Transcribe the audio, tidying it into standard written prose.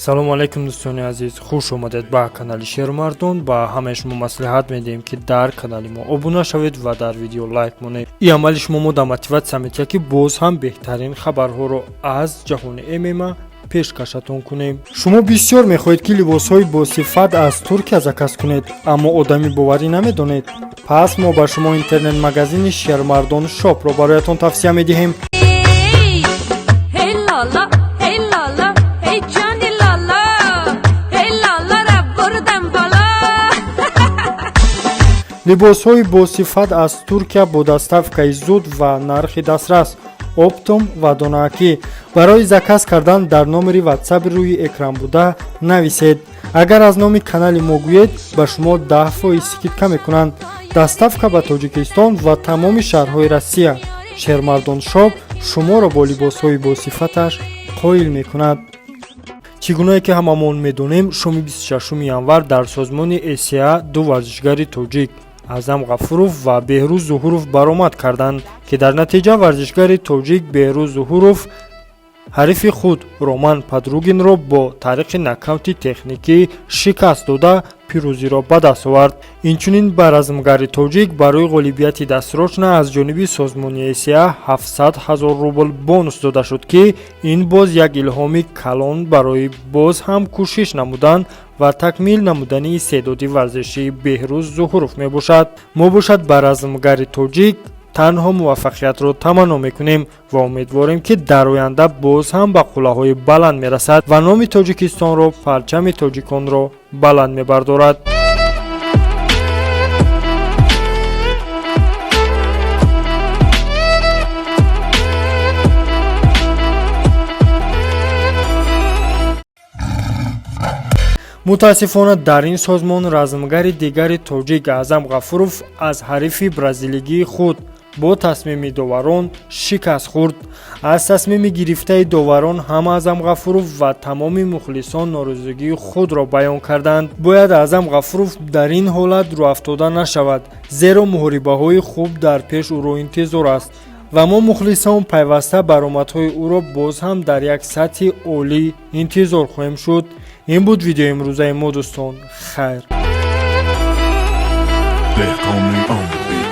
Салому алайкум, дӯстони азиз, хуш омадед ба канали Шермардон. Ба ҳамаи шумо маслиҳат медиҳем, ки дар канали мо обуна шавед ва дар видео лайк монед. Ин амали шумо мо да мотиватсия метиҳад, ки боз ҳам беҳтарин хабарҳоро аз ҷаҳони ММА пешкашатон кунем. Шумо бисёр мехоҳед, ки либосҳои босифат аз Туркия заказ кунед, аммо одами боварӣ намедонед. Пас мо ба шумо интернет-магазини Шермардон Шопро бароятон тавсия медиҳем. Hey lala, hey lala, hey Johnny lala, hey lala ra burdam bala. Либосҳои босифат аз Туркия бо доставкаи зуд ва нархи дастрас, оптом ва донаакӣ. Барои заказ кардан дар номери ватсапи рӯи экран буда нависед. Агар аз номи канали мо гӯед, ба шумо 10% скидка мекунанд. Доставка ба Тоҷикистон ва тамоми шаҳрҳои Россия. Шермардон Шоп шуморо бо либосҳои босифаташ қоил мекунад. Чӣ гунае ки ҳамамон медонем, шоми 26 январ дар созмони ЭСА ду варзишгари тоҷик, Аъзам Ғафуров ва Беҳрӯз Зуҳуров, баромад карданд, ки дар натиҷа варзишгари тоҷик Беҳрӯз Зуҳуров ҳарифи худ Роман Подругинро бо тариқи нокаути техникӣ шикаст дода, пирӯзиро ба даст овард. Инчунин ба размгари тоҷик барои ғолибияти дастрочна аз ҷониби созмони ЭСА 700 ҳазор рубл бонус дода шуд, ки ин боз як илҳоми калон барои боз ҳам кӯшиш намудан ва такмил намудани истеъдоди варзишии Беҳрӯз Зуҳуров мебошад. Мо бошад ба размгари тоҷик танҳо муваффақиятро таманно мекунем ва умедворем, ки дар оянда боз ҳам ба қуллаҳои баланд мерасад ва номи Тоҷикистонро, парчами тоҷиконро баланд мебардорад. Мутаассифона, дар ин созмон размгари дигари тоҷик Аъзам Ғафуров аз ҳарифи бразилигии худ бо тасмими доварон шикаст хӯрд. Аз тасмими гирифтаи доварон ҳам Аъзам Ғафуров ва тамоми мухлисон норозигии худро баён карданд. Бояд Аъзам Ғафуров дар ин ҳолат рӯафтода нашавад, зеро муҳорибаҳои хуб дар пеш ӯро интизор аст ва мо, мухлисон, пайваста баромадҳои ӯро боз ҳам дар як сатҳи олӣ интизор хоҳем шуд. Ин буд видеои имрӯзаи мо, дӯстон. Хайр. Dehqani on the beat.